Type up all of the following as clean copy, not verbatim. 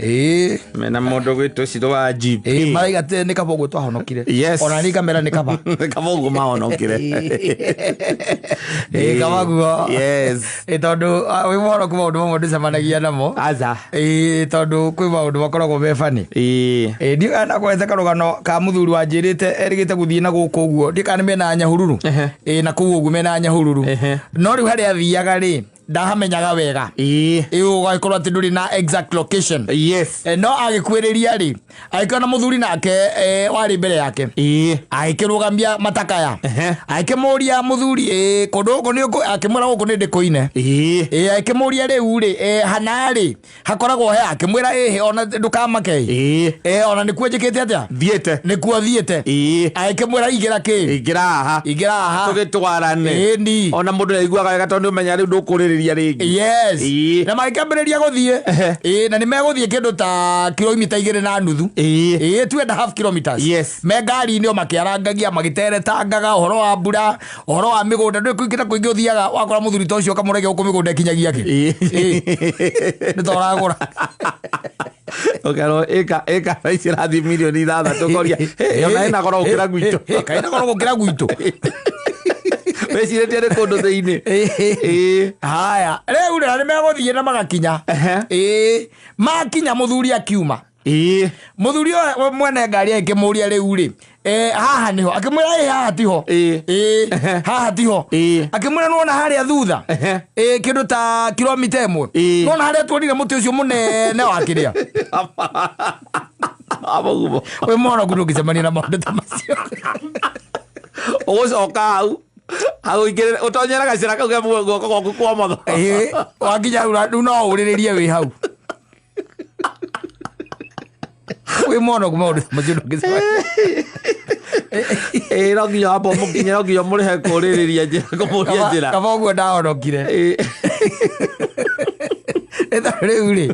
Ĩĩ. Mena mũndũ gwĩtwo Ciro wa GP. Ĩĩ, maraiga atĩ nĩ kaba ũguo twahonokire. Yes. Ona niĩ ngamera nĩ kaba. Nĩ kaba ũguo mahonokire. Ĩĩ, kaba guo. Yes. Ĩĩ, tondũ wĩ mũhonoku maũndũ mamwe ndũcemanagia namo. Aca. Ĩĩ, tondũ kwĩ maũndũ makoragwo me funny. Ĩĩ. Ĩĩ, ndiũĩ kana ndakũhete karũgano ka mũthuri wanjĩrĩte erĩgĩte gũthiĩ na gũkũ ũguo ndiũĩ kana nĩ mĩena ya Nyahururu. Ĩĩ, na kũu ũguo mĩena ya Nyahururu. No rĩu harĩa athiaga rĩ, ndahamenyaga wega. Ĩĩ. Ĩĩ, ũgagĩkorwo atĩ ndũrĩ na exact location. Yes. No agĩkuĩrĩria rĩ, agĩkĩona mũthuri nake warĩ mbere yake. Agĩkĩrũgamia matakaya. Agĩkĩmũria mũthuri, ĩĩ, kũndũ gũkũ nĩ ũkũ-, akĩmwĩra gũkũ nĩ ndĩkũine. Ĩĩ, agĩkĩmũria rĩu rĩ, hana rĩ, hakoragwo he, akĩmwĩra ĩhĩ, ona ndũkamake ĩ. Ona nĩkuo njĩkĩte atĩa? Thiĩte. Nĩkuo thiĩte. Agĩkĩmwĩra ingĩra kĩ? Ingĩra haha. Ingĩra haha. Tũgĩtwarane. Ĩni. Ona mũndũ nĩaiguaga wega tondũ nĩũmenya rĩu ndũkũrĩrĩria rĩngĩ. Yes. Ĩĩ. Na magĩkĩambĩrĩria gũthiĩ. Ĩĩ, na nĩmegũthiĩ kĩndũ ta kilomita igĩrĩ na nuthu. Ĩĩ, 2.5 kilometers. Yes. Me ngari-inĩ o makĩarangagia, magĩteretangaga ũhoro wa mbura, ũhoro wa mĩgũnda. Ndũĩ kũingĩ na kũingĩ ũthiaga wakora mũthuri ta ũcio ũkamũrege gũkũ mĩgũnda ĩkinyagia kĩ. Ĩĩ. Ĩĩ. Nĩ ta ũragũra. Ũkerwo ĩka ĩka thaa ici ĩrathiĩ mirioni ithathatũ ũkoria, "Hĩ, ona ĩna goro gũkĩra gwitũ." Hĩ, kaĩ ĩna goro gũkĩra gwitũ. Wĩcirĩtie nĩ kũndũ thĩinĩ. Ĩĩ. Haya, rĩu rĩ, na nĩ megũthiĩ na magakinya. Ĩĩ, makinya mũthuri akiuma. Mũthuri ũyũ mwene ngari agĩkĩmũria rĩu rĩ, haha nĩho, akĩmwĩra ĩ haha tiho. Ĩĩ, haha tiho. Akĩmwĩra nĩwona harĩa thutha? Ĩĩ, kĩndũ ta kilomita ĩmwe. Nĩwona harĩa tuonire mũtĩ ũcio mũnene wa kĩrĩa? Amugumo. Wĩ mũhonoku ndũngĩcemania na maũndũ ta macio. Ũgũcoka hau. Hau ũingĩrĩre, ũtonyere gacĩra kau ke guoko gwaku kwa ũmotho. Ĩĩ, wakinya hau rĩu no ũrĩrĩrie wĩ hau. Wĩ mũhonoku maũndũ ta macio ndũngĩcemania. Ĩĩ, no nginya wambe ũmũkinye, no nginya ũmũrĩhe kũrĩrĩria njĩra, kũmũria njĩra. Kaba ũguo ndahonokire. Ĩĩ. Nĩ tondũ rĩu rĩ,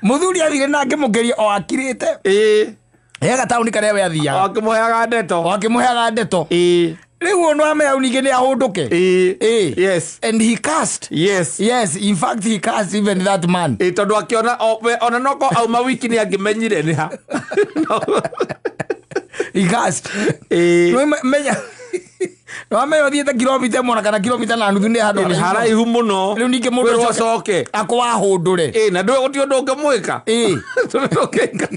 mũthuri athire na akĩmũkĩria o akirĩte. He gataũni karĩa we athiaga. O akĩmũheaga ndeto. O akĩmũheaga ndeto. Rĩu ũndũ wa mea ningĩ nĩ ahũndũke. Ĩĩ. Yes. And he cursed. Yes. Yes, in fact he cursed even that man. Ĩĩ, tondũ akĩona ona no ko auma wiki nĩ angĩmenyire nĩ ha. He cursed. Ĩĩ. Nĩ menya. Nĩ wamenya ũthiĩte kilomita ĩmwe ona kana kilomita na nuthu nĩ handũ Nĩ haraihu mũno. Rĩu ningĩ mũndũ Kwĩrwo acoke- acoke. Akwahũndũre. Ĩĩ, na ndũĩ gũtirĩ ũndũ ũngĩmwĩka. Ĩĩ. Tondũ ndũngĩka.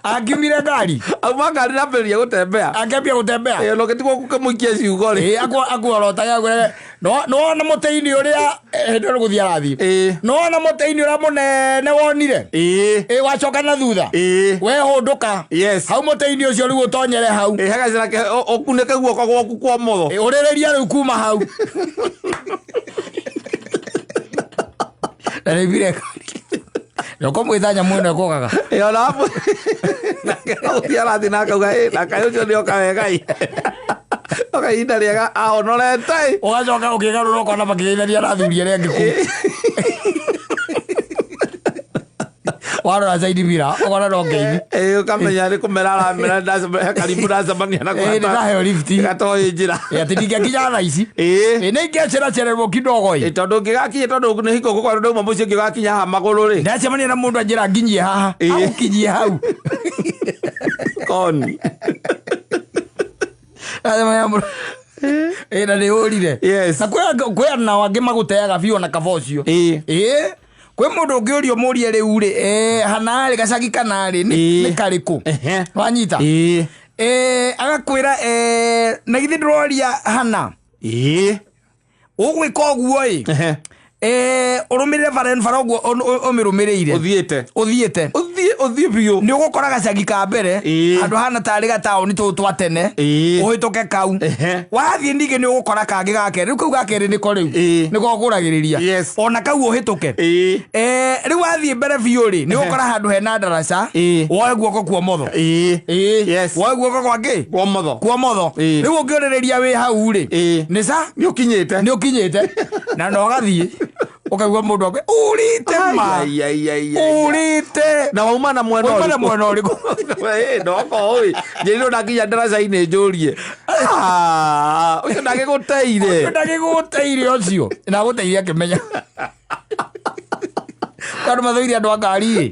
Angiumire ngari. Auma ngari na ambĩrĩria gũtembea. Akĩambia gũtembea. Ĩĩ, ona ũngĩtigwo gũkĩmũikia ciugo rĩ. Ĩĩ, akuorotaga akwĩre, nĩwona mũtĩ-inĩ ũrĩa, hĩndĩ ĩyo nĩ gũthiĩ arathiĩ. Ĩĩ. Nĩwona mũtĩ-inĩ ũrĩa mũnene wonire? Ĩĩ. Ĩĩ, wacoka na thutha? Ĩĩ. Wehũndũka. Yes. Hau mũtĩ-inĩ ũcio rĩu ũtonyere hau. Ĩĩ, he gacĩra ke, ũkunĩke guoko gwaku kwa ũmotho. Ĩĩ, ũrĩrĩria rĩu kuma hau. Na nĩaiguire na ũkamwĩta nyamũ ĩno ĩkũgaga. Ĩĩ, ona nake no gũthiĩ arathiĩ na akauga, ĩ, na kaĩ ũcio nĩoka wega ĩ. Oka ihinda rĩega ahonorete ĩ. Ũgacoka ũkĩgarũra ũkona makĩgeithania na athuri arĩa angĩ kũu. Warora side mirror ũkona no ngeithi. Ĩĩ, ũkamenya nĩ kũmera aramera, he karimũ ndacemania nako Ĩĩ, nĩndaheo lift. gatoĩ njĩra. Ĩĩ, atĩ ndingĩakinya thaa ici. Ĩĩ. Ĩĩ, nĩ ingĩaceracererwo kidogo ĩ. Ĩĩ, tondũ ũngĩgakinya, tondũ nĩ hingo gũkorwo ndauma mũciĩ ngĩgakinya haha magũrũ rĩ. Ndacemania na mũndũ anjĩra nginyie haha. Ĩĩ. Agũkinyie hau. Koni. Ndacemania na mũndũ. Ĩĩ, na nĩ ũrire. Yes. Na kwĩ nao angĩ magũteaga biũ ona kaba ũcio. Ĩĩ. Ĩĩ. Kwĩ mũndũ ũngĩũrio mũrie rĩu rĩ, hanarĩ, gacagi kanarĩ, Ĩĩ. nĩ karĩkũ? Ehe. Wanyita? Ĩĩ. Agakwĩra, na githĩ ndũroria hana? Ĩĩ. Ũgwĩka ũguo ĩ. Ehe. Ũrũmĩrĩre bara bara ũguo ũmĩrũmĩrĩire. Ũthiĩte. Ũthiĩte. Ũthiĩ, ũthiĩ biũ. Nĩ ũgũkora gacagi ka mbere, Ĩĩ. handũ hana tarĩ gataũni tũtũ twa tene, Ĩĩ. ũhĩtũke kau. Ehe. Wathiĩ ningĩ nĩ ũgũkora kangĩ ga kerĩ, rĩu kau ga kerĩ nĩko rĩu. Ĩĩ. Nĩko ũkũragĩrĩria. Yes. Ona kau ũhĩtũke. Ĩĩ. Rĩu wathiĩ mbere biũ rĩ, nĩ ũgũkora handũ hena ndaraca, Ĩĩ. woe guoko kwa ũmotho. Ĩĩ. Ĩĩ. Yes. Woe guoko kwa kĩ? Kwa ũmotho. Kwa ũmotho. Ĩĩ. Rĩu ũngĩũrĩrĩria wĩ hau rĩ, Ĩĩ. nĩ ca? Nĩ ũkinyĩte. Nĩ ũkinyĩte. Na no ũgathiĩ. Ũkaigua mũndũ akwe, ũrĩte ma. Ai, ai, ai, ai, ai. Ũrĩte. Na wauma na mwena Wauma na ũrĩkũ? mwena ũrĩkũ? Ĩĩ, ndoko ũĩ. Njĩrirwo ndakinya ndaraca-inĩ njũrie. Ah, ũcio ndagĩgũteire. Ũcio ndagĩgũteire ũcio. Na agũteire akĩmenya. Andũ mathũire andũ a ngari ĩ.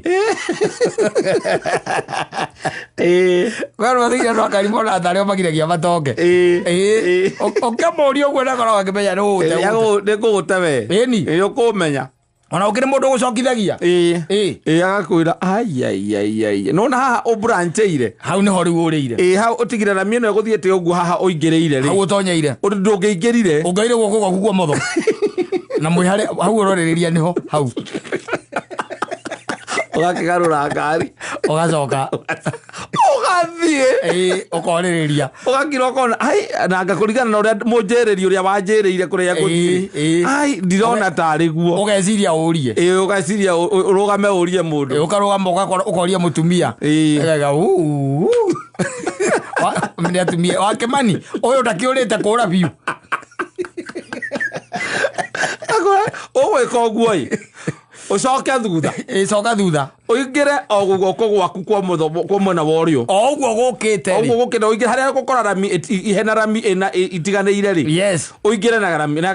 Ĩĩ. Kwĩ andũ mathũire andũ a ngari monaga tarĩ o magiragia matonge. Ĩĩ. Ĩĩ. Ũkĩmũria ũguo ndakoragwo akĩmenya nĩ ũgũte. Nĩ ngũgũte we. Ĩni. Ĩĩ ũkũmenya. Ona ũkĩrĩ mũndũ ũgũcokithagia. Ĩĩ. Ĩĩ. Ĩĩ agakwĩra aiaiaiai nona haha ũbranchĩire. Hau nĩho rĩu ũrĩire. Ĩĩ hau ũtigire rami ĩno ĩgũthiĩte ũguo haha ũingĩrĩire Hau rĩ. ũtonyeire. Ũndũ ndũngĩingĩrire. Ũngaire guoko gwaku kwa motho. Na mwĩ harĩa hau ũrorĩrĩria nĩho hau. Ũgakĩgarũra ngari. Ũgacoka. Ũgathiĩ. Ĩĩ ũkorĩrĩria. Ũgakira ũkona ai na ngakũringana na ũrĩa mũnjĩrĩri ũrĩa wanjĩrĩire kũrĩa ngũthiĩ. Ĩĩ, ĩĩ. Ai ndirona tarĩ guo. Ũgeciria ũrie. Ĩĩ ũgeciria ũrũgame ũrie mũndũ. Ĩĩ, ũkarũgama ũkoria mũtumia. Ĩĩ. Agauga, "Uu, uu." Nĩ atumia wa Kĩmani ũyũ ndakĩũrĩte kũra biũ. Akwĩra, ũgwĩka ũguo ĩ ũcoke thutha. Ĩĩ, coka thutha. Ũingĩre o guoko gwaku kwa mũtho kwa mwena wa ũrĩo. O ũguo gũkĩte O rĩ. ũguo gũkĩte ũingĩre harĩa gũkora rami hena rami ĩna itiganĩire rĩ. Yes. Ũingĩre na rami na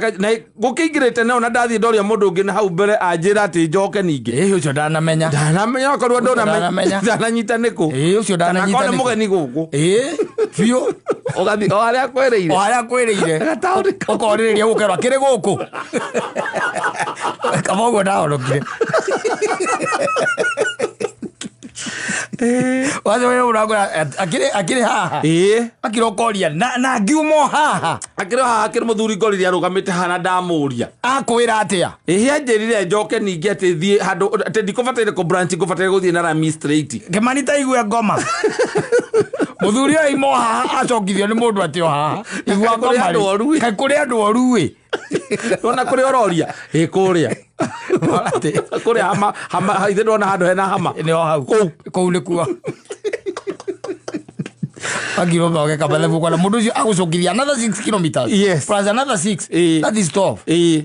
gũkĩingĩrĩte na ona ndathiĩ ndoria mũndũ ũngĩ na hau mbere anjĩra atĩ njoke ningĩ. Ĩĩ ũcio ndanamenya. Ndanamenya okorwo Ndanamenya. ndananyita nĩkũ. Ĩĩ ũcio ndananyita Kana nĩkũ. mũgeni gũkũ. Ĩĩ biũ. Ũgathiĩ o harĩa akwĩrĩire. O harĩa akwĩrĩire. Gataũni kau. Ũkorĩrĩria gũkerwo akĩrĩ gũkũ. Kaba ũguo ndahonokire. Wacemania ũrakwĩra akĩrĩ haha. Ĩĩ. Akĩra ũkoria na ngiuma o haha. Akĩrĩ haha akĩrĩ mũthuri ngorire arũgamĩte haha na ndamũria. Akwĩra atĩa? Ĩhĩ anjĩrire njoke ningĩ atĩ thiĩ handũ atĩ ndikũbataire kũ branch ngũbataire gũthiĩ na rami straight. Kĩmani ta igue ngoma. Mũthuri ũyũ aima o haha acokithio nĩ mũndũ atĩ o haha. Igua Kaĩ kũrĩ ngoma andũ rĩ. oru ĩ? Kaĩ kũrĩ andũ oru ĩ. Nona kũrĩ ũroria? Ĩ kũrĩa. Kũrĩa hama hama ithe ndona handũ hena hama. Nĩ o hau. Kũu. Kũu nĩkuo. Akirwo mageka mathabu kwana mũndũ ũcio agũcokithia another 6 kilometers. Yes. Plus another 6. Ĩ. That is 12. Ĩ.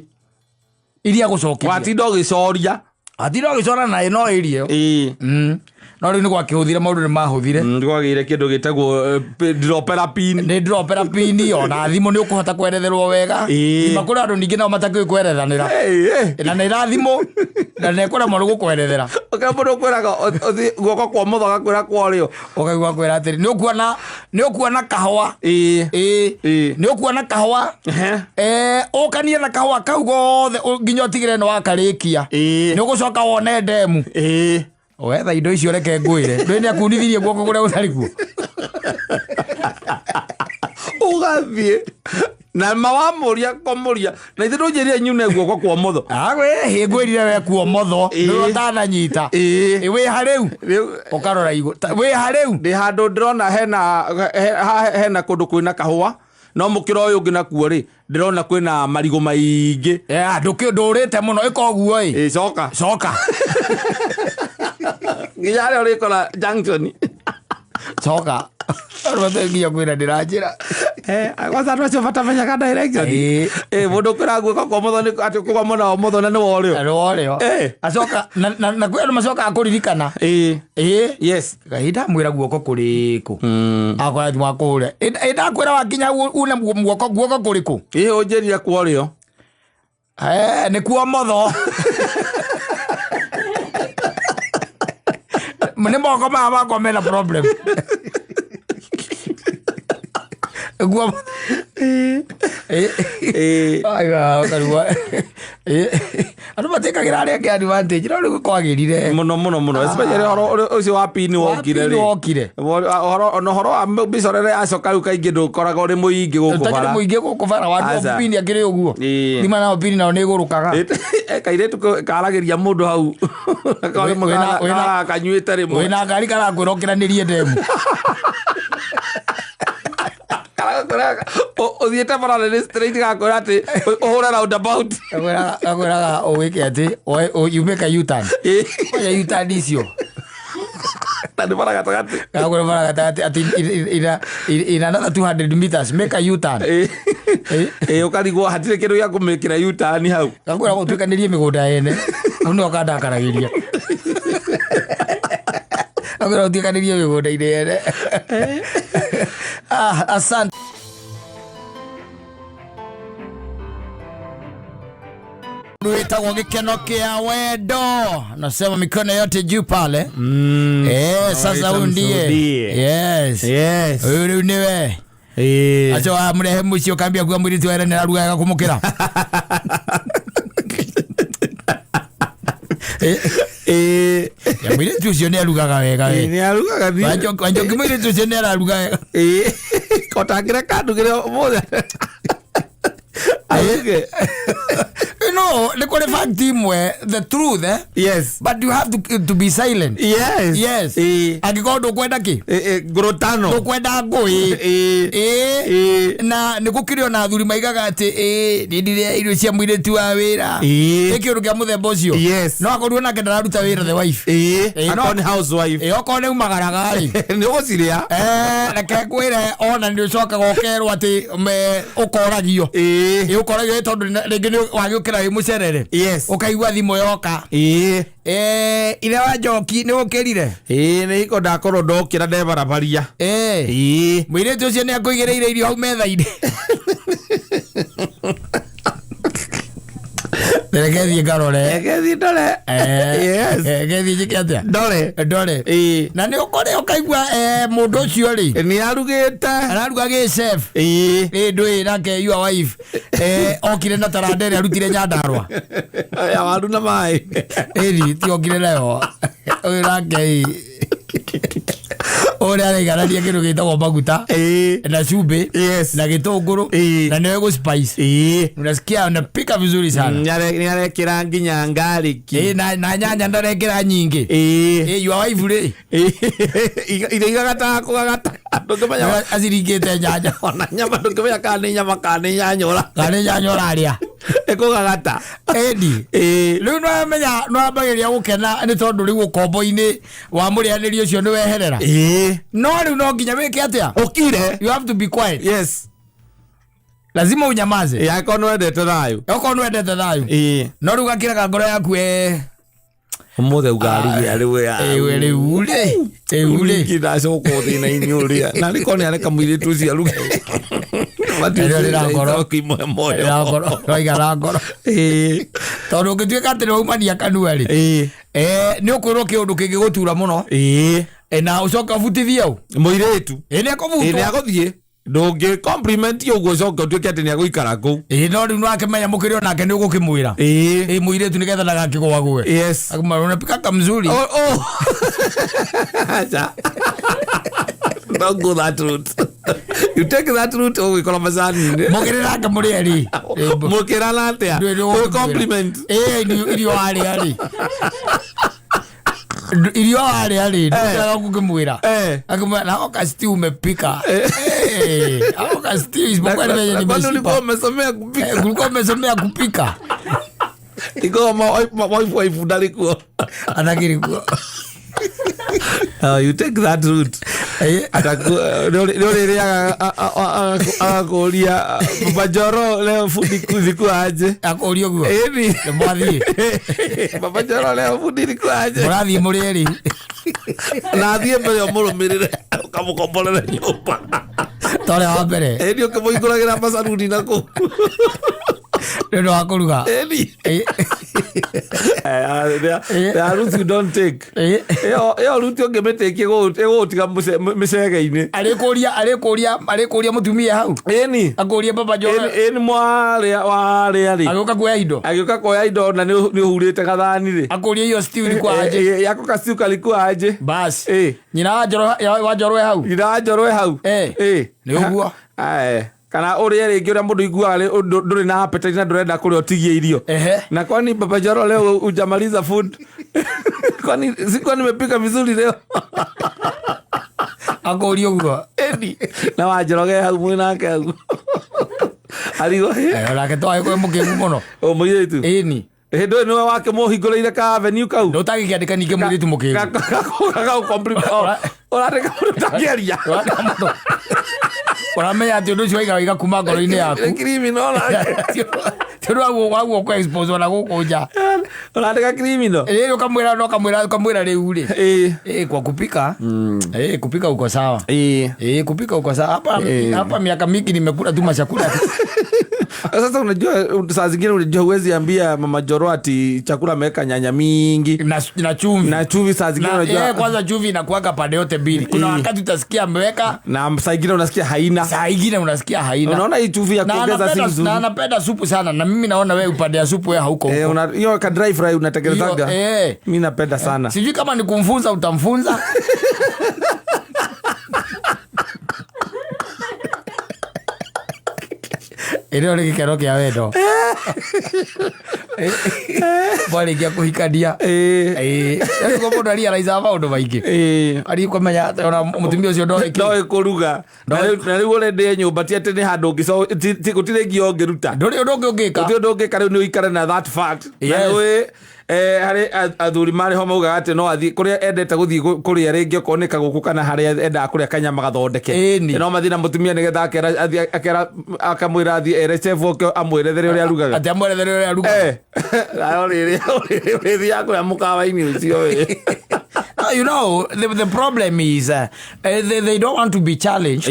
Iria agũcokithia. Watinda ũgĩcoria. Atinda ũgĩcora na no area ĩyo. Ĩ. No rĩu nĩ gwakĩhũthire maũndũ nĩ mahũthire. Kwagĩire kĩndũ gĩtagwo dropera pin. Nĩ dropera pin ona thimũ nĩ ũkũhota kweretherwo wega. Ĩ. Ma kũrĩ andũ ningĩ nao matakĩũĩ kwerethanĩra. Na nĩ ĩra thimũ na nĩ ekũremwo nĩ gũkwerethera. Ũkĩra mũndũ ũkwĩraga ũthiĩ guoko kwa mũtho agakwĩra kwa ũrĩo. Ũkaigua kwĩra atĩrĩ nĩ ũkuona nĩ ũkuona kahũa. Ĩ. Ĩ. Ĩ. Nĩ ũkuona kahũa. Ehe. Ũkanie na kahũa kau gothe nginya ũtigĩre nĩ wakarĩkia. Ĩ. Nĩ ũgũcoka wone ndemu. Ĩ. Wetha indo icio reke ngwĩre. Ndũĩ nĩ akunithirie guoko kũrĩa gũtarĩ kuo. Ũgathiĩ na ma wamũria kũmũria na ithe ndũnjĩrire nyune guoko kwa ũmotho. Agwe ngwĩrire we kuo motho. Ĩ. Nĩ ũtananyita. Ĩ. Ĩ, wĩ ha rĩu? Rĩu Ũkarora igũ. Wĩ ha rĩu? ndĩ handũ ndĩrona hena hena kũndũ kwĩna kahũa no mũkĩra ũyũ ũngĩ nakuo rĩ ndĩrona kwĩna marigũ maingĩ. Yeah, ndũrĩte mũno ĩka ũguo ĩ. Ĩ coka. Coka. Nginya harĩa ũrĩkora junction. Coka. Andũ matarĩ nginya kwĩra ndĩranjĩra. Kwanza andũ acio matamenyaga direction. Ĩ. Ĩ mũndũ ũkwĩra guoko kwa ũmotho nĩ atĩ kwa mwena wa ũmotho na nĩ wa ũrĩo. Nĩ wa ũrĩo. Ĩ. Acoka na kwĩ andũ macokaga kũririkana. Ĩ. Ĩ. Yes. Ngai ndamwĩra guoko kũrĩ kũ. Akora thimũ akũhũre. Ĩ ndakwĩra wakinya une guoko guoko kũrĩ kũ. Ĩ ũnjĩrire kwa ũrĩo. Nĩ kuo motho. Nĩ moko maya makwa mena problem. Guo. Ĩ. Aiga ũkarigwo. Andũ matikagĩra arĩa angĩ advantage no rĩu kwagĩrire. Mũno mũno mũno especially ũhoro ũcio wa pini wokire pin rĩ. wokire. Ũhoro ona ũhoro wa mĩcorere yacoka rĩu kaingĩ ndũkoraga ũrĩ mũingĩ gũkũ Ũtakĩrĩ bara. mũingĩ gũkũ bara wa Aca. pini akĩrĩ ũguo. Ĩ. Thima nao pini nao nĩ ĩgũrũkaga. Kairĩtu karagĩria mũndũ hau. Kanyuĩte rĩmwe. Wĩna ngari karakwĩra ũkĩranĩrie ndemu. Ũthiĩte bara nene straight gakwĩra atĩ ũhũre roundabout. Gakwĩraga ũgĩke atĩ you make a U-turn. Ĩ. Oya U-turn icio. Na nĩ bara gatagatĩ. Gakwĩra bara gatagatĩ atĩ in another 200 meters make a U-turn. Ĩ. Ĩ ũkarigwo hatirĩ kĩndũ gĩa kũmĩkĩra U-turn hau. Gakwĩra ũtuĩkanĩrie mĩgũnda yene. Hau nĩho kandakaragĩria. Gakwĩra ũtuĩkanĩrie mĩgũnda-inĩ yene. Asante. Wĩtagwo gĩkeno kĩa wendo, nasema mikono yote juu pale. Sasa huyu ndiye. Msudie. Yes. Yes. Huyu rĩu nĩwe. Acio amũrehe mũciĩ ũkambia kuga mũirĩtu wene nĩ araruga wega kũmũkĩra. Ya, mũirĩtu ũcio nĩ arugaga wega we. Nĩ arugaga ni. Wanjoki mũirĩtu ũcio nĩ araruga wega. Kotangĩreka ndugĩre ũmũthĩ. Aruge. No, nĩ kũrĩ fact imwe, the truth, eh? Yes. But you have to be silent. Yes. Yes. Angĩkorwo ndũkwenda kĩ? Ngũrũtano. Ndũkwenda ngũĩ. Ĩĩ. Na nĩ gũkĩrĩ ona athuri maigaga atĩ ĩĩ nĩ ndirĩa irio cia mũirĩtu wa wĩra. Nĩ kĩũndũ kĩa mũthemba ũcio. Yes. No akorirwo nake ndararuta wĩra the wife. Akorwo nĩ housewife. Ĩĩ okorwo nĩ umagaraga rĩ. Nĩ ũgũcirĩa. Reke ngwĩre ona nĩ ũcokaga ũkerwo atĩ ũkoragio. Ĩĩ ũkoragio tondũ rĩngĩ nĩ wagĩũkĩra wĩ mũcerere. Yes. Ũkaigua thimũ yoka. Ithe wa Njoki nĩ ũkĩrire? Ĩĩ nĩ iko ndakorwo ndokĩra ndebarabaria. Mũirĩtu ũcio nĩ akũigĩrĩire irio hau metha-inĩ. Reke thiĩ ngarore. Reke thiĩ ndore. Yes. Reke thiĩ njĩke atĩa? Ndore. Ndore. Na nĩ ũkore ũkaigua mũndũ ũcio rĩ. Nĩ arugĩte. Araruga gĩ chef. Ĩ ndũĩ nake your wife. Okire na taranda ĩrĩa arutire Nyandarua. Ya waru na maĩ. Ĩni ti okire nayo. Ũyũ nake ĩ. Ũrĩa araiganania kĩndũ gĩtagwo maguta. Na cumbĩ. Yes. Na gĩtũngũrũ. Na nĩwe gũ spice. Unasikia unapika vizuri sana. Nĩ arekĩra nginya garlic. Na nyanya ndarekĩra nyingĩ. Your wife rĩ. Irio igagataga kũgagata. Ndũngĩmenya aciringĩte nyanya. Ona nyama ndũngĩmenya kana nĩ nyama kana nĩ nyanya ũra. Kana nĩ nyanya ũrarĩa. Ĩkũgagata. Ĩni. Rĩu nĩwamenya nĩwambagĩrĩria gũkena nĩ tondũ rĩu ũkombo-inĩ wa mũrĩanĩri ũcio nĩ weherera. No rĩu no nginya wĩke atĩa? Ũkire. You have to be quiet. Yes. Lazima unyamaze. Akorwo nĩ wendete thayũ. Okorwo nĩ wendete thayũ. No rĩu gakĩraga ngoro yaku Ũmũthĩ auga aruge arĩ we. Rĩu rĩ. Rĩu rĩ. Ningĩ ndacoka thĩna-inĩ ũrĩa. Na nĩ korwo nĩ areka mũirĩtu ũcio aruge. Rĩrĩa rĩra ngoro. Ũkĩmwe moyo. Rĩra ngoro. Rĩraigana ngoro. Tondũ ũngĩtuĩka atĩ nĩwaumania kanua rĩ. Nĩ ũkwĩrwo kĩũndũ kĩngĩgũtura mũno. Na ũcoke ũbutithie ũ? Mũirĩtu. Nĩ ekũbutwo. Nĩ agũthiĩ. Ndũngĩ compliment ũguo ũcoke ũtuĩke atĩ nĩ agũikara kũu. No rĩu nĩwakĩmenya mũkĩrĩ onake nĩ ũgũkĩmwĩra. Mũirĩtu nĩgetha ndagakĩgwagwe. Yes. Akamwĩra, unapika kamzuri. Oh, oh. Acha. Don't go that route. You take that route ũgũikora macani-inĩ. Mũkĩrĩ nake mũrĩ erĩ. Mũkĩrana atĩa? Ndũĩ nĩ Ũgũ ũgũkĩmwĩra. compliment. Irio warĩa rĩ. Irio warĩa rĩ, ndũkĩaga gũkĩmwĩra. Akimwĩra, na oka stew umepika. Oka stew isipokuwa ni venye Kwani nimeshiba. ulikuwa umesomea kupika? Ulikuwa umesomea kupika. Iko wife wife ndarĩ kuo. Atakĩrĩ kuo. You take that route. Nĩ ũrĩrĩaga agakũria Baba Njoro leo fundi zikuwa aje? Akũria ũguo? Ĩni. Nĩ mwathiĩ. Baba Njoro leo fundi ilikuwa aje? Mũrathiĩ mũrĩ erĩ. Na athiĩ mbere ũmũrũmĩrĩre ũkamũkomborere nyũmba. Ta ũrĩa wa mbere. Ĩni ũkĩmũhingũragĩra macaruni na kũu. Nĩ ũndũ wa kũruga. Ĩni. There are routes you don't take. Ĩyo route ũngĩmĩtĩkia ĩgũgũtiga mĩcege-inĩ. Arĩkũria mũtumia hau. Ĩni. Akũrie Baba Njoro. Ĩni mwarĩa warĩa rĩ. Agĩũka kuoya indo. Agĩũka kuoya indo na nĩ ũhurĩte gathani rĩ. Akũrie hiyo stew ilikuwa aje. Yako ka stew kalikuwa aje. Bas. Nyina wa Njoro e hau. Nyina wa Njoro e hau. Nĩ ũguo. Kana ũrĩe rĩngĩ ũrĩa mũndũ iguaga ndũrĩ na appetite na ndũrenda kũrĩa ũtigie irio. Na kwani Baba Njoro leo hujamaliza food? Kwani sikuwa nimepika vizuri leo? Akũria ũguo. Ĩni. Na wa Njoroge hau mwĩ nake hau. Arigwo. Onake to agĩkorwo mũkĩgu mũno. O mũirĩtu. Ĩni. Hĩndĩ ĩyo nĩwe wakĩmũhingũrĩire ka avenue kau. Ndũtagĩkĩandĩka ningĩ mũirĩtu mũkĩgu. Ũrandĩka mũndũ ũtangĩaria. Ũrandĩka mũndũ. Ũramenya atĩ ũndũ ũcio waiga waiga kuma ngoro-inĩ yaku. Nĩ criminal nake. Ti ũndũ wa guo kũ expose ona gũkũ nja. Ũrandĩka criminal? Rĩrĩ ũkamwĩra, no ũkamwĩra, ũkamwĩra rĩu rĩ. Kwa kupika. Kupika uko sawa. Kupika uko sawa. Hapa, hapa miaka mingi nimekula tu machakula. Sasa unajua saa zingine unajua huwezi ambia mama Joro ati chakula ameweka nyanya mingi Na chumvi. Na chumvi saa zingine Na, unajua kwanza chumvi inakuwaga pande yote mbili. Kuna wakati utasikia ameweka, na saa ingine unasikia haina. Saa ingine unasikia haina. Unaona hii chumvi ya Na kuongeza si mzuri. Na anapenda supu sana, na mimi naona wewe upande ya supu wewe hauko huko. Hiyo ka dry fry unatengenezaga. Hiyo. Mimi napenda sana. Sijui kama ni kumfunza utamfunza. Ĩno nĩ gĩkeno kĩa wendo. Mwarĩkia kũhikania. Rĩu mũndũ arealize maũndũ maingĩ. Ariĩ kũmenya atĩ ona mũtumia ũcio ndoĩ kĩ. Ndoĩ kũruga. Na rĩu ũrĩa ndĩ nyũmba ti atĩ nĩ handũ gũtirĩ nginya ũngĩruta. Ndũrĩ ũndũ ũngĩ ũngĩka. Gũtirĩ ũndũ ũngĩka, rĩu nĩ ũikare na that fact. Na rĩu, harĩ athuri marĩ ho maugaga atĩ no athiĩ kũrĩa endete gũthiĩ kũrĩa rĩngĩ okorwo nĩ kagũkũ kana harĩa endaga kũrĩa kanyama gathondeke. No mathiĩ na mũtumia nĩgetha akera, athiĩ, akera, akamwĩra athiĩ ere chef oke amwerethere ũrĩa arugaga. Atĩ amwerethere ũrĩa arugaga. Na rĩrĩa ũrĩthiaga kũrĩa mũkawa-inĩ ũcio, ĩ. No, you know, the problem is, they don't want to be challenged.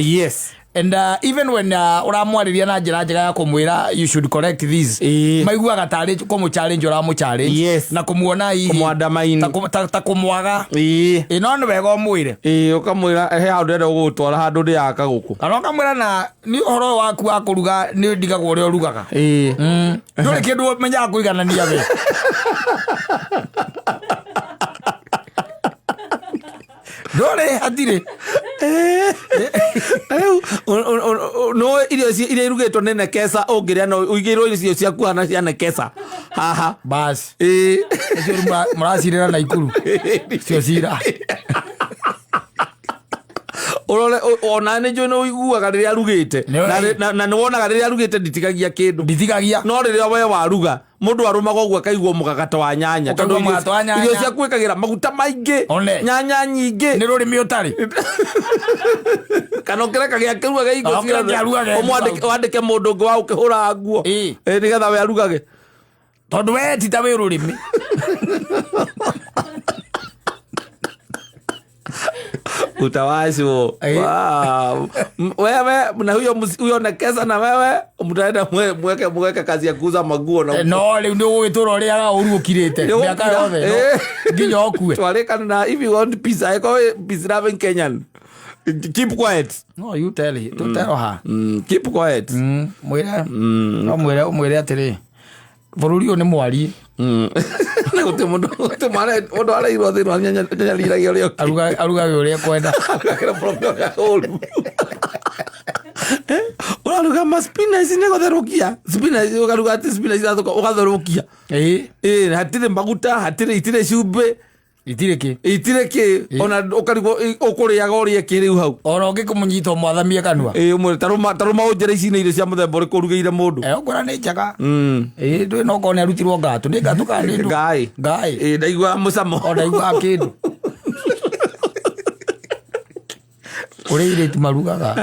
And even when ũramwarĩria na njĩra njega ya kũmwĩra you should correct this, maiguaga tarĩ kũmũ challenge ũramũ challenge. Na kũmuona hihi Kũmwandamaini. Ta kũmwaga. No nĩ wega ũmwĩre. Ũkamwĩra, he handũ ndĩrenda gũgũtwara, handũ ndĩaga kagũkũ. Kana ũkamwĩra na nĩ ũhoro waku wa kũruga nĩ ndigagwo ũrĩa ũrugaga. Ndũrĩ kĩndũ ũmenyaga kũiganania we. Ndũrĩ, hatirĩ. Rĩu, no irio iria irugĩtwo nĩ Nekesa ũngĩrĩa no ũigĩirwo irio ciaku hana cia Nekesa haha. Bas. Icio rĩu mũracirĩra Naikuru. Cio cira. Ũrore, ona nĩ njũĩ nĩ ũiguaga rĩrĩa arugĩte. Nĩ Na na nĩ wonaga rĩrĩa arugĩte nditigagia kĩndũ. Nditigagia. No rĩrĩa we waruga, mũndũ arũmaga ũguo akaigua mũgagato wa nyanya. Ũkaigua Tondũ mũgagato wa nyanya. irio ciaku ĩkagĩra maguta maingĩ, One. nyanya nyingĩ. Nĩ rũrĩmĩ ũtarĩ. Kana ũkĩreka gĩa kĩruga gĩa ingo Kana ũkĩreka ciothe. kĩaruga gĩa ingo. Wandĩke mũndũ ũngĩ wa gũkĩhũra nguo. Nĩgetha we arugage. Tondũ we ti ta wĩ rũrĩmĩ. Utawashwo. Wow. Wewe na huyo huyo Nekesa na wewe mtaenda mweke kazi ya kuuza maguo na No, rĩu nĩ ũgũgĩtũra ũrĩaga ũru ũkirĩte. Nĩ Mĩaka ũgũkira. yothe, no. Nginya ũkue. Twarĩkana na if you want peace, I call peace loving Kenyan. Keep quiet. No, you tell it. To tell her. Keep quiet. Mwĩre. No mwĩre, ũmwĩre atĩrĩ. Bũrũri ũyũ nĩ mwariĩ. Na gũtirĩ mũndũ, gũtirĩ mũndũ areirwo thĩinĩ wa nyanyariragia ũrĩa ũngĩ. Arugage ũrĩa ekwenda. Arugagĩra bũrũri ũrĩa ũru. Ũraruga ma spinach nĩ gũtherũkia. Spinach, ũkaruga atĩ spinach irathũka, ũgatherũkia. Hatirĩ maguta, hatirĩ, itirĩ cumbĩ. Itirĩ kĩ. Itirĩ kĩ. Ona ũkarigwo, ũkũrĩaga ũrĩe kĩ rĩu hau. Ona ũngĩkũmũnyita ũmwathamie kanua. Ũmwĩre, ta rũma ũnjĩre ici nĩ irio cia mũthemba ũrĩkũ ũrugĩire mũndũ. Ũkwĩra nĩ njega. Ndũĩ no okorwo nĩ arutirwo ngatũ. Nĩ ngatũ kana nĩ ndũ? Ngaĩ. Ngaĩ. Ndaiguaga mũcamo. O ndaiguaga kĩndũ. Kũrĩ irĩtu marugaga.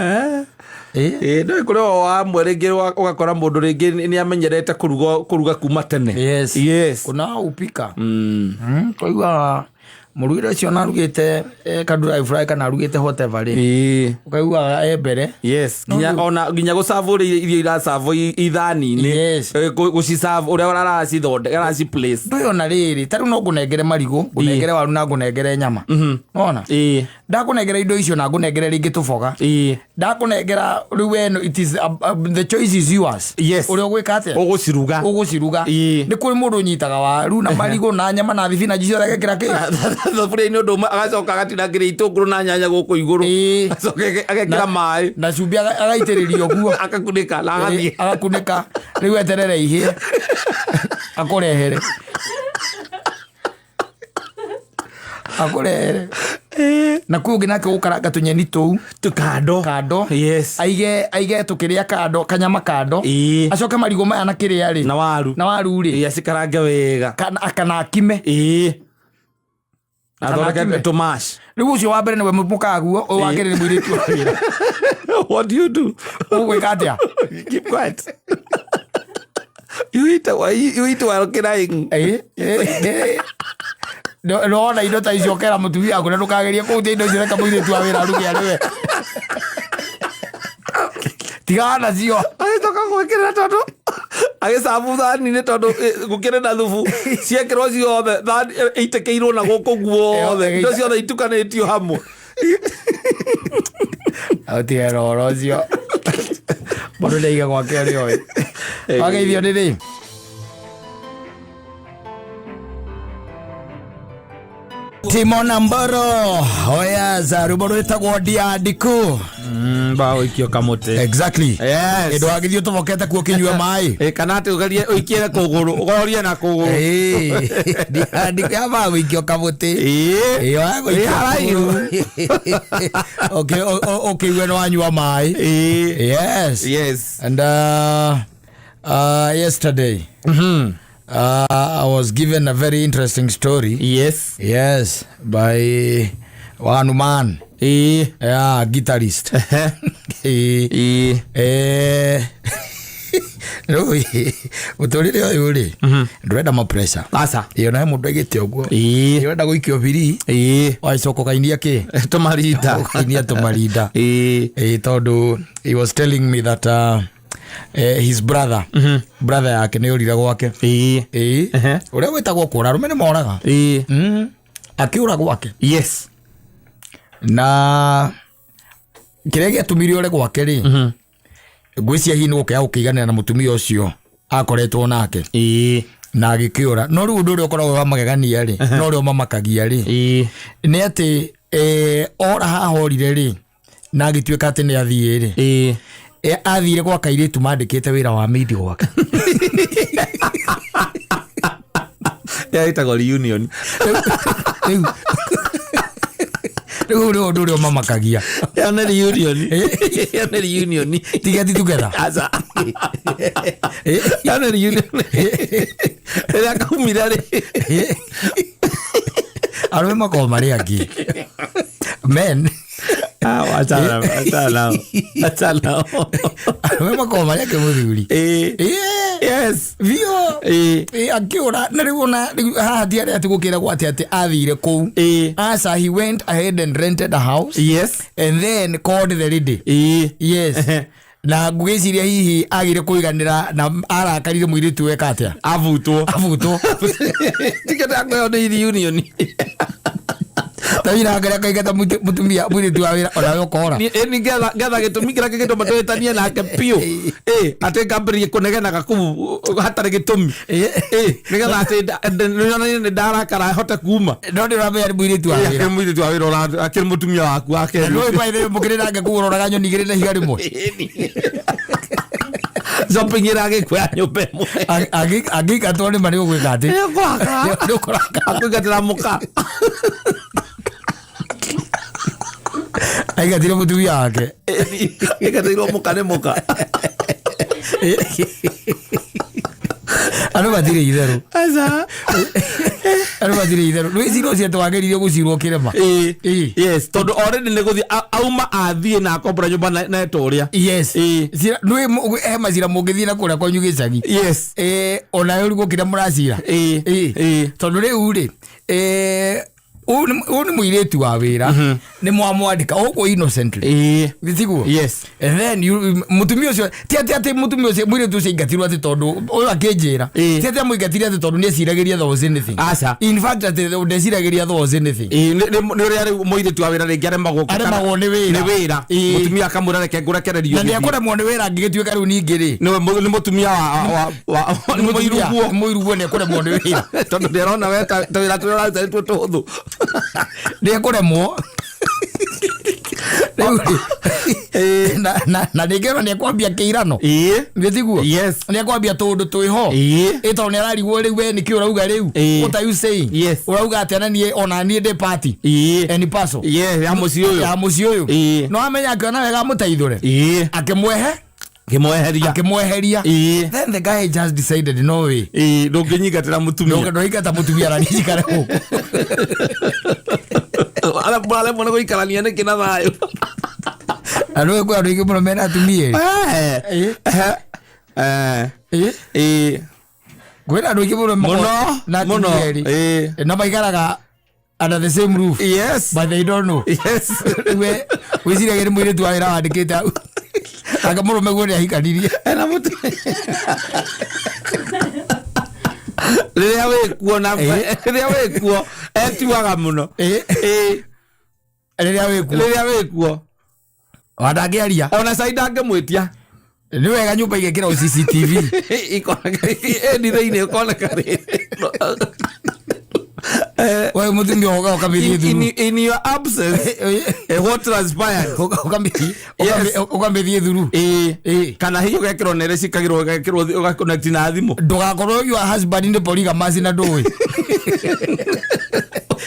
No kũrĩ o amwe rĩngĩ ũgakora mũndũ rĩngĩ nĩ amenyerete kũruga kuma tene. Yes. Yes. Kuna upika. Twaiguaga mũrugĩre ũcio na arugĩte, ka dry fry kana arugĩte whatever rĩ. Ũkaiguaga e mbere. Yes. No Nginya rĩu ona nginya gũcabu ũrĩa irio iracabwo ithani-inĩ. Yes. Gũcicabu ũrĩa aracithondeka, araci place. Ndũĩ ona rĩrĩ, ta rĩu no ngũnengere marigũ, ngũnengere waru na ngũnengere nyama. Nĩwona? Ndakũnengera indo icio na ngũnengere rĩngĩ tũboga. Ndakũnengera rĩu we no, it is, the choice is yours. Yes. Ũrĩa ũgwĩka atĩa? Ũgũciruga. Ũgũciruga. Nĩ kũrĩ mũndũ ũnyitaga waru na marigũ na nyama na thibinanji ciothe agekĩra kĩ? Thaburia-inĩ ũndũ ũmwe, agacoka agatinangĩria itũngũrũ na nyanya gũkũ igũrũ. Acoka agekĩra maĩ. Na cumbĩ agaitĩrĩria ũguo. Akakunĩka na agathiĩ. Agakunĩka. Rĩu eterere ihĩe. Akũrehere. Akũrehere. Na kwĩ ũngĩ nake ũgũkaranga tũnyeni tũu. Tu kando. Kando. Yes. Aige tũkĩrĩa kando, kanyama kando. Acoke marigũ maya na kĩrĩa rĩ. Na waru. Na waru rĩ. Acikarange wega. Kana akime. Kana Athondeke akime. tũmash. Rĩu ũcio wa mbere nĩwe mũkaguo, ũyũ wa kerĩ nĩ mũirĩtu wa wĩra. What do you do? Ũgwĩka atĩa? Keep quiet. You eat while, you eat while crying. No wona indo ta icio ũkera mũtumia waku na ndũkagerie kũhutia indo icio, reke mũirĩtu wa wĩra aruge arĩ we. Tigana nacio. Agĩcoka Agĩcoka gwĩkĩrĩra tondũ agĩcabu thani-inĩ tondũ gũkĩrĩ na thubu ciekĩrwo ciothe thani itĩkĩirwo na gũkũ guothe, indo ciothe itukanĩtio hamwe. Ũtigera ũhoro ũcio, mũndũ nĩaiga gwake ũrĩa oĩ. Wageithio nĩ rĩ? Timona Mboro oya rwĩmbo rwĩtagwo Ndiandiku. Ba ũikio kamũtĩ. Exactly. Yes. Ĩ, ndwagĩthiĩ ũtobokete kuo ũkĩnyua maĩ. Ĩ, kana atĩ ũgerie ũikiere kũgũrũ, ũgorie na kũgũrũ. Ĩ, Ndiandiku yambaga gũikio kamũtĩ. Ĩ. Ĩ, waya gũikio Ĩ, haraihu. Ũkĩigue nĩ wanyua maĩ. Ĩ. Yes. Yes. And yesterday I was given a very interesting story. Yes. Yes, by one man. Ĩ. Yeah, guitarist. Ĩ. Rĩu mũtũrĩre ũyũ rĩ, ndũrenda ma pressure. Aca. Ĩ, ona he mũndũ aigĩte ũguo. Ĩ. Ĩ, ũrenda gũikio biri, Ĩ. wacoka ũkainia kĩ? Tũmarinda. Ũkainia tũmarinda. Ĩ. Ĩ, tondũ he was telling me that his brother, brother yake nĩ ũrire gwake. Ĩ. Ĩ, ũrĩa wĩtagwo kũra, arũme nĩ moraga. Ĩ. Akĩũra gwake. Yes. Na kĩrĩa gĩatũmire ore gwake rĩ, ngwĩciria hihi nĩ gũkĩaga gũkĩiganĩra na mũtumia ũcio akoretwo nake. Ĩ. Na agĩkĩũra. No rĩu ũndũ ũrĩa ũkoragwo wa magegania rĩ, na ũrĩa ũmamakagia rĩ, Ĩ. nĩ atĩ ora haha orire rĩ, na agĩtuĩka atĩ nĩ athiĩ rĩ, Ĩ. Athire gwa kairĩtu mandĩkĩte wĩra wa maid gwake. Ĩyo ĩtagwo reunion. Rĩu nĩ ũndũ ũrĩa ũmamakagia. Ĩyo nĩ reunion. Ĩyo nĩ reunion. Tiga ti together. Aca. Ĩyo nĩ reunion. Rĩrĩa kaumire rĩ. Arũme makoragwo marĩ angĩ. Men. Ah, wachana, wachana. Wachana. Arũme makoragwo marĩ angĩ mũthuri. Ĩ. Yes. Biũ. Ĩ. Ĩ, akĩũra na rĩu ona rĩu haha ti arĩa atĩ gũkĩragwo atĩ atĩ athire kũu. Ĩ. Asa, he went ahead and rented a house Yes. and then called the lady. Ĩ. Yes. Na ngwĩciria hihi agire kũiganĩra na arakarire mũirĩtu weka atĩa? Avutwo. Avutwo. Tiketi yakwa ĩyo nĩ reunion. Ta wĩra angaria kaingata mũtumia mũirĩtu wa wĩra onawe ũkora. Ĩ, ngetha gĩtũmi kĩrĩa kĩngĩtũma tũhĩtanie nake biũ. Ĩ, atĩ ngambĩrĩrie kũnegenaga kũu hatarĩ gĩtũmi. Ĩ, nĩgetha atĩ nĩonanie nĩ ndarakara hote kuma. No ndĩ ũramenya nĩ mũirĩtu wa Ĩ, wĩra. akĩrĩ mũirĩtu wa wĩra akĩrĩ mũtumia waku wa kerĩ. Nĩ by the way mũkĩrĩ nake kũu ũroraga nyoni igĩrĩ na ihiga rĩmwe. Shopping ĩragĩkuoya nyũmba ĩmwe. Angĩingatwo nĩ ma nĩ ũgwĩka atĩ? Nĩ ũkũrakara. Nĩ ũkũrakara. Akũingatĩra mũka. Aingatire mũtumia wake. Ĩngatĩirwo mũka nĩ mũka. Andũ matirĩ itherũ. Aca. Andũ matirĩ itherũ. Rwĩ cira ũcio twageririe gũcirwo kĩrema. Ĩ. Ĩ. Yes, tondũ already nĩ gũthiĩ auma athiĩ na akombora nyũmba na etũrĩa. Yes. Ĩ. Cira nĩ he macira mũngĩthiĩ na kũrĩa kwanyu gĩcagi. Yes. Onawe ũrigwo kĩrĩa mũracira. Ĩ. Ĩ. Ĩ. Tondũ rĩu rĩ, ũyũ nĩ mũirĩtu wa wĩra, nĩ mwamwandĩka ũguo innocently. Ĩ. Tiguo? Yes. And then you, mũtumia ũcio ti atĩ atĩ mũtumia ũcio mũirĩtu ũcio aingatirwo atĩ tondũ ũyũ akĩnjĩra Ĩ. ti atĩ amũingatire atĩ tondũ nĩeciragĩria there was anything. Aca. In fact atĩ ndeciragĩria there was anything. Ĩ, nĩ ũrĩa rĩu mũirĩtu wa wĩra rĩngĩ aremagwo Aremagwo nĩ wĩra. Nĩ wĩra. Ĩ. Mũtumia akamwĩra reke ngũrekererio Na ngĩthiĩ. nĩekũremwo nĩ wĩra angĩgĩtuĩka rĩu ningĩ rĩ. Nĩwe nĩ mũtumia wa nĩ mũiruguo. Mũiruguo nĩekũremwo nĩ wĩra. Tondũ ndĩrona we ta wĩra tũrĩa ũraruta nĩtuo tũhũthũ. Nĩekũremwo. Rĩu rĩ, na rĩngĩ ona nĩekwambia kĩirano. Ĩ. Nĩ tiguo? Yes. Nĩekwambia tũũndũ twĩho. Ĩ. Ĩ, tondũ nĩararigwo rĩu we nĩkĩ ũrauga rĩu. Ĩ. What are you saying? Yes. Ũrauga atĩa na niĩ ona niĩ ndĩ party. Ĩ. Any parcel. Yes, ya mũciĩ ũyũ. Ya mũciĩ ũyũ. Ĩ. No amenya akĩona wega amũteithũre. Ĩ. Akĩmwehe. Ngĩmweheria. Akĩmweheria. Ĩ. Then the guy just decided no way. Ĩ, ndũngĩnyingatĩra mũtumia. Ndũingata mũtumia na niĩ njikare gũkũ. Aremwo nĩ gũikarania nĩkĩ na thayũ. Na nĩũĩ kwĩ andũ aingĩ mũno mena atumia erĩ. Eh. Ĩ. Eh. Ĩ. Ĩ. Kwĩna andũ aingĩ mũno Mũno, na mũno. atumia erĩ. Ĩ. Na maikaraga under the same roof. Yes. But they don't know. Yes. We wĩciragia nĩ mũirĩtu wa wĩra wandĩkĩte hau. Anga mũrũme guo nĩ ahikanirie. Ena mũtumia rĩrĩa wĩkuo na rĩrĩa wĩkuo etuaga mũno. Ĩĩ. Rĩrĩa wĩkuo. Rĩrĩa wĩkuo. Ona ndangĩaria. Ona cai ndangĩmwĩtia. Nĩ wega nyũmba igekĩrwo CCTV. Ikoneka ĩni thĩinĩ ũkoneka. We mũtumia ũka ũkamĩthiĩ thuru. In your absence, what transpired? Ũkamĩthiĩ thuru. Ĩĩ. Kana hihi ũgekĩrwo nere cikagĩrwo ũgekĩrwo ũgaconnect na thimũ. Ndũgakorwo your husband nĩ polygamous na ndũĩ.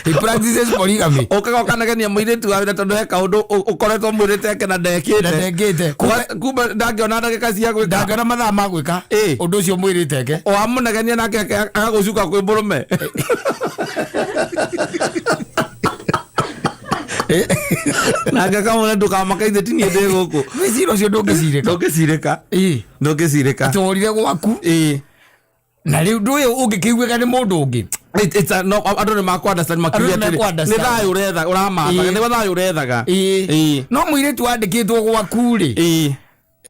He practices polygamy. Ũkaga ũkanegenia mũirĩtu wa wĩra tondũ he kaũndũ ũkoretwo mwĩrĩte eke na Na ndekĩte. ndekĩte. Kumbe ndangĩona ndagĩka cia gwĩka. Ndangĩona mathaa ma gwĩka ũndũ ũcio mwĩrĩte eke. Wamũnegenia nake agagũcuka kwĩ mũrũme. Nake akamwĩra ndũkamake ithe ti niĩ ndĩ gũkũ. Nĩ cira ũcio ndũngĩcirĩka. Ndũngĩcirĩka. Ndũngĩcirĩka. Atĩ worire gwaku. Na rĩu ndũĩ ũngĩkĩiguĩka nĩ mũndũ ũngĩ. No, andũ nĩ makũ-understand makiuga Andũ nĩ atĩrĩ, mekũ-understand. nĩ thayũ ũretha ũramathaga, nĩ thayũ ũrethaga. No mũirĩtu wandĩkĩtwo gwaku rĩ,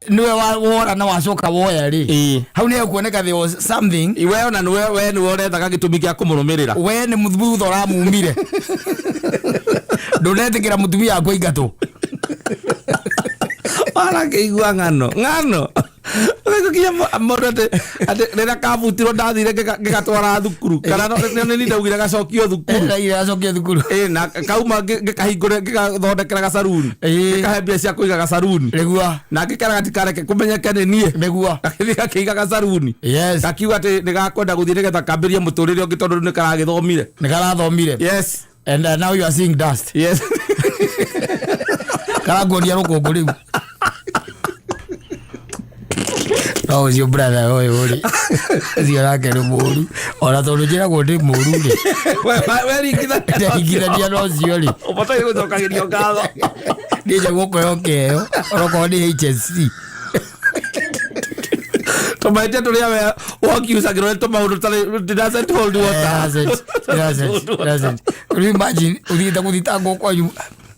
nĩwe wora na wacoka woya rĩ, hau nĩ hekuoneka there was something. We ona nĩwe, we nĩwe ũrethaga gĩtũmi gĩa kũmũrũmĩrĩra. We nĩ thutha ũramumire. Ndũnetĩkĩra mũtumia waku aingatwo. Warakĩigua ng'ano ng'ano gĩkinya mũndũ atĩ rĩrĩa kabutirwo ndathire ngĩgatwara thukuru kana nĩ niĩ ndaugire gacokio thukuru. Ndaugire gacokio thukuru. Ĩĩ, na kauma ngĩkahingũre ngĩgathondekera gacaruni. Ngĩkahe mbia cia kũiga gacaruni. Nĩguo. Na ngĩkera gatikareke kũmenyeke nĩ niĩ. Nĩguo. Gagĩthiĩ gakĩiga gacaruni. Yes. Gakiuga atĩ nĩgakwenda gũthiĩ nĩgetha kambĩrie mũtũrĩre ũngĩ tondũ rĩu nĩkaragĩthomire. Nĩkarathomire. Yes. And now you are seeing dust. Yes. Karakuonia rũkũngũ rĩu. No ũcio brother ũyũ rĩ, ũcio nake nĩ mũru. Ona tondũ njĩragwo ndĩ mũru rĩ. We ringithania. Ndĩringithania na ũcio rĩ. Ũbataire gũcokagĩrio ngatho. Niĩ njagwo kũheo kĩheo onokorwo nĩ HSC. Tũmahĩtia tũrĩa we wakiucagĩrwo nĩ tũmaũndũ tarĩ it doesn't hold water. It doesn't. Can you imagine ũthiĩte gũthitangwo kwanyu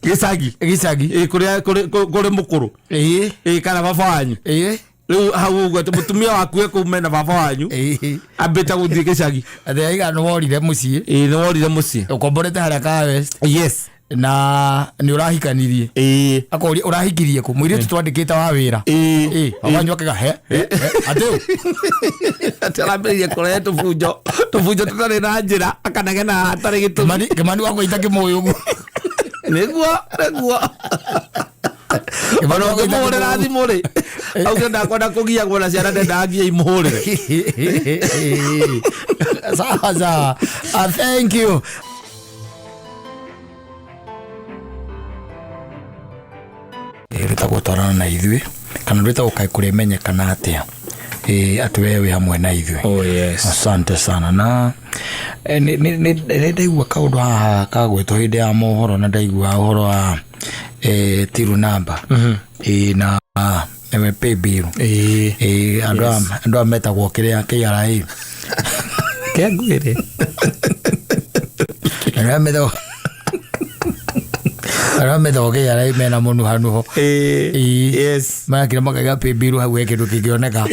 Gĩcagi. Gĩcagi. Ĩĩ, kũrĩa kũrĩ mũkũrũ. Ĩĩ, kana baba wanyu. Rĩu hau ũguo atĩ mũtumia waku e kũu mena baba wanyu. Ambĩte gũthiĩ gĩcagi. Atĩ aiga nĩ worire mũciĩ. Ĩĩ, nĩ worire mũciĩ. Ũkomborete harĩa ka West. Yes. Na nĩ ũrahikanirie. Akoria ũrahikirie kũ? Mũirĩtu twandĩkĩte wa wĩra. Baba wanyu akauga he, he, he, atĩ ũ? Atĩ arambĩrĩirie kũrehe tũbunjo, tũbunjo tũtarĩ na njĩra, akanegena hatarĩ gĩtũmi. Kĩmani wakwa ita kĩmũĩ ũguo. Nĩguo, nĩguo. Ona ũngĩmũhũrĩra thimũ rĩ, auge ndakwenda kũgiagwo na ciana ndendaga nginya imũhũrĩre. Sawa sawa. Thank you. Rwĩtagwo twarana na ithuĩ kana rwĩtagwo kaĩ kũrĩmenyekana atĩa atĩ we wĩ hamwe na ithuĩ. Oh, yes. Asante sana. Na nĩ ndaigua kaũndũ haha kagwĩtwo hĩndĩ ya mohoro na ndaigua ũhoro wa tiru namba. Na pay bill. Andũ aya metagwo kĩrĩa KRA. Kengwĩre. Andũ aya metagwo Arĩa metagwo KRA mena mũnuhanuho. Yes. Marakira makaiga pay bill hau he kĩndũ kĩngĩoneka.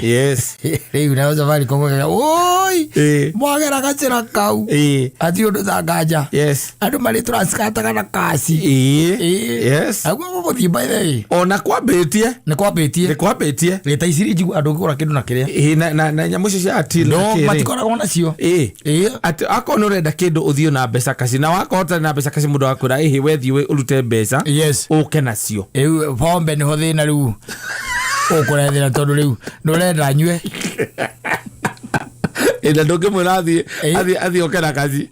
Yes. Rĩu nayo Safaricom ĩkauga, oi, mwagera gacĩra kau. Hatirĩ ũndũ ta nganja. Yes. Andũ marĩ tũracikataga na kaci. Yes. Naguo gũgũthiĩ by the way. Ona kwambĩtie. Nĩ kwambĩtie. Nĩ kwambĩtie. Ĩ, ta ici njigua andũ ũngĩgũra kĩndũ na kĩrĩa. Na nyamũ icio cia till na No, kĩrĩ. matikoragwo nacio. Atĩ akorwo nĩ ũrenda kĩndũ ũthiĩ na mbeca kaci, na wakorwo ũtarĩ na mbeca kaci mũndũ agakwĩra, ĩhĩ, we thiĩ ũrute mbeca. Yes. Ũke nacio. Rĩu pombe nĩho thĩna rĩu. Ũkũrethera tondũ rĩu ndũrenda nyue. Ĩ, na ndũngĩmwĩra athiĩ oke na kaci.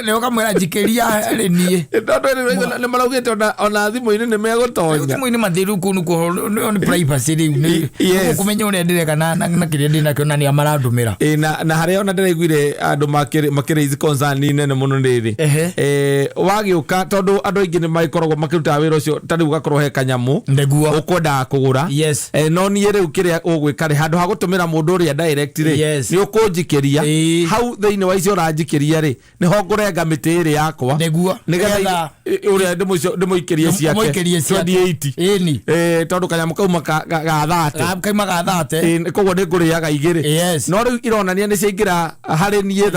Nĩ ũkamwĩra njikĩria rĩ niĩ. Tondũ nĩ maraugĩte ona thimũ-inĩ nĩ megũtonya. Thimũ-inĩ mathiĩ rĩu kũu nĩkuo, nĩ privacy rĩu, nĩ Yes. kũmenya ũrĩa ndĩreka na kĩrĩa ndĩ nakĩo na nĩa marandũmĩra. Na harĩa ona ndĩraiguire andũ makĩrĩ ici concern nene mũno nĩ rĩ. Wagĩũka tondũ andũ aingĩ nĩ magĩkoragwo makĩrutaga wĩra ũcio, ta rĩu ũgakorwo he kanyamũ. Nĩguo. Ũkwendaga kũgũra. Yes. No niĩ rĩu kĩrĩa ũgwĩka rĩ, handũ ha gũtũmĩra mũndũ ũrĩa direct rĩ, Yes. nĩ ũkũnjikĩria. Ũranjikĩria hau thĩinĩ wa icio ũranjikĩria rĩ, nĩho ngũrenga mĩtĩ ĩrĩ yakwa, nĩgetha ũrĩa ndĩmũikĩrie ciake. Mũikĩrie ciake. 28. Ĩni. Tondũ kanyamũ kauma ga 30. Kaima ga 30. Koguo nĩ ngũrĩaga igĩrĩ. No rĩu ironania nĩ ciaingĩra harĩ niĩ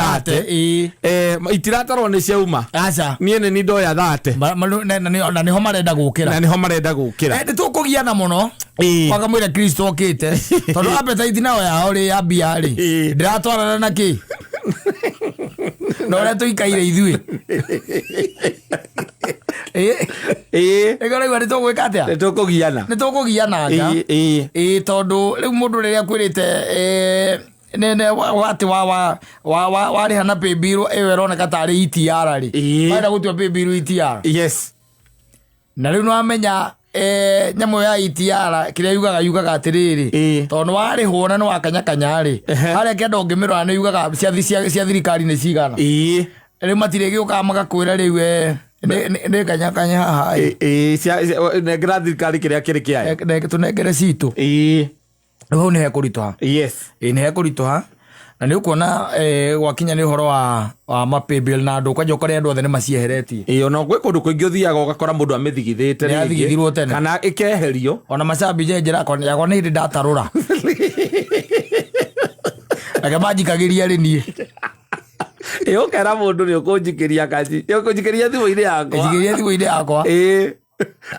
30. Itiratarwo nĩ ciauma. Aca. Niĩ nĩ ni ndoya 30. Na nĩho marenda gũkĩra. Na nĩho marenda gũkĩra. Nĩ tũkũgiana mũno wakamwĩra Kristo okĩte, tondũ appetite nayo yao rĩ ya mbia rĩ, ndĩratwarana na kĩ na ũrĩa tũikaire ithuĩ. Nĩkĩo ũraigua nĩ tũgwĩka atĩa? Nĩ tũkũgiana. Nĩ tũkũgiana anga. Ĩĩ, tondũ rĩu mũndũ rĩrĩa akwĩrĩte nene atĩ wa warĩha na paybill ĩyo ĩroneka tarĩ ETR rĩ, marenda gũtua paybill ETR. Na rĩu nĩwamenya nyamũ ya ETR kĩrĩa yugaga atĩrĩrĩ, tondũ nĩwarĩhwo na nĩwakanyakanya rĩ, harĩa kĩanda ũngĩmĩrora nĩ yugaga cia thirikari nĩ cigana. Rĩu matirĩ gĩũkaga magakwĩra rĩu nĩ kanyakanya haha ĩ. Nengera thirikari kĩrĩa kĩrĩ kĩayo. Tũnengere citũ. Rĩu hau nĩ hekũritũha. Ĩĩ, nĩ hekũritũha na nĩ ũkuona gwakinya nĩ ũhoro wa mapaybill na andũ kwanja ũkore andũ othe nĩ macieheretie. Ĩĩ, ona gwĩ kũndũ kũingĩ ũthiaga ũgakora mũndũ amĩthigithĩte Nĩ rĩngĩ, athigithirwo tene. Kana ĩkeherio. Ona macambi nje njĩra yakwa nĩ hĩndĩ ndatarũra reke manjikagĩria rĩ niĩ. Ĩĩ, ũkera mũndũ nĩ ũkũnjikĩria kaci, nĩ ũkũnjikĩria thimũ-inĩ yakwa. Njikĩria thimũ-inĩ yakwa. Ĩĩ,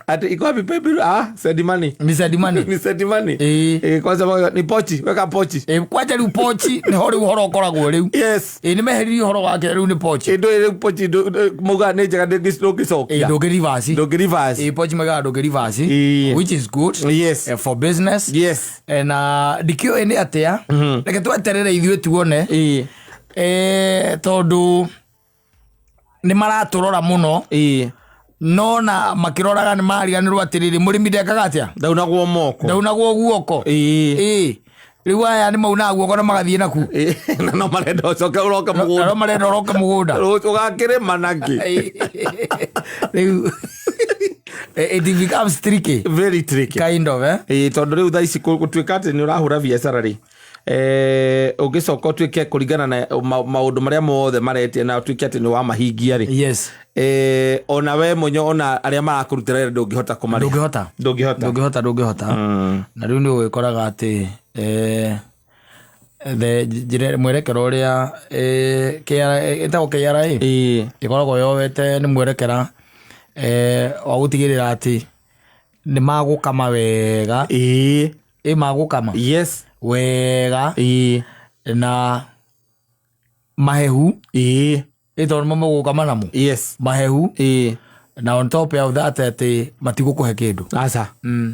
ati iko wapi paybill? Ah, send money. Ni send money. Ni send money. Ĩĩ. Ĩĩ, kwanza ni pochi, weka pochi. Ĩĩ, kwanja rĩu pochi nĩho rĩu ũhoro ũkoragwo rĩu. Ĩĩ, nĩ meheririe ũhoro wake, rĩu nĩ pochi. Ĩndũ ĩrĩ pochi mauga nĩ njega, ndũngĩcokia. Ĩĩ, ndũngĩ reverse. Ndũngĩ reverse. Ĩĩ, pochi maugaga ndũngĩ reverse. Which is good. For business. Na ndikĩũĩ nĩ atĩa, reke tweterere ithuĩ tuone. Tondũ nĩ maratũrora mũno. No na makĩroraga nĩ mariganĩrwo atĩrĩrĩ, mũrĩmi ndekaga atĩa? Ndaunagwo moko. Ndaunagwo guoko. Ĩĩ, rĩu aya nĩ maunaga guoko na magathiĩ naku. Ĩĩ, na no marenda ũcoke ũroke Na mũgũnda. no marenda ũroke mũgũnda. Ũgakĩrĩma nakĩ? Rĩu it becomes tricky. Very tricky. Kind of, eh? Ĩĩ, tondũ rĩu thaa ici gũtuĩka atĩ nĩ ũrahũra biacara rĩ, ũngĩcoka ũtuĩke kũringana na maũndũ marĩa mothe maretia na ũtuĩke atĩ nĩ wamahingia rĩ, ona we mwenye, ona arĩa marakũrutĩra wĩra ndũngĩhota kũmarĩha. Ndũngĩhota. Ndũngĩhota. Ndũngĩhota. Na rĩu nĩ ũgĩkoraga atĩ the njĩra mwerekero ũrĩa KRA, ĩtagwo KRA, ĩkoragwo yoete nĩ mwerekera wa gũtigĩrĩra atĩ nĩ magũkama wega. Ĩ magũkama wega na mahehu. Ĩ tondũ nĩmo mũgũkama namo. Mahehu. Na on top of that atĩ matigũkũhe kĩndũ. Aca.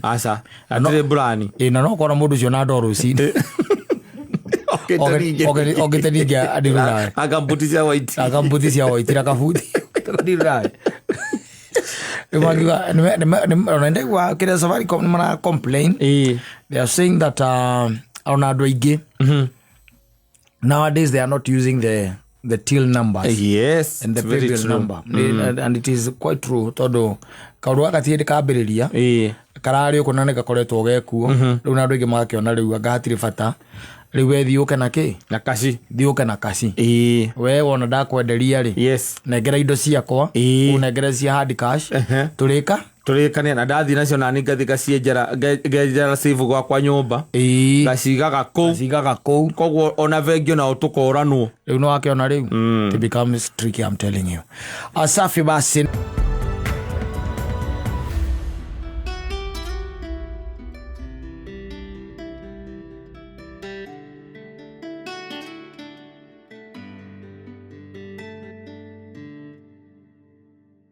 Aca. Hatirĩ mburani. Ĩ, na no ũkona mũndũ ũcio na ndoo rũcinĩ. Okĩte ningĩ. Okĩte ningĩ andiru nawe. Akambuti cia white. Akambuti cia white na kabuti. Andiru nawe. Rĩu mangiuga, ona ndaigua kĩrĩa Safaricom nĩ mara complain. They are saying that ona andũ aingĩ nowadays they are not using the till numbers. And the It's very paybill true. number. And it is quite true tondũ kaũndũ gaka ti hĩndĩ kambĩrĩria, kararĩ ũkũ na nĩ gakoretwo gekuo rĩu, na andũ aingĩ magakĩona rĩu anga hatirĩ bata, rĩu we thiĩ ũke na kĩ? Na kaci. Thiĩ ũke na kaci. We wona ndakwenderia rĩ, nengera indo ciakwa, ũnengere cia hard cash, tũrĩka. Tũrĩkania na ndathiĩ nacio nani ngathi ngacienjera, ngenjera safe gwakwa nyũmba. Ngacigaga kũu. Cigaga kũu. Koguo ona bengi onao tũkoranwo. Rĩu nĩ wakĩona rĩu it becomes tricky, I'm telling you. Asafi basi.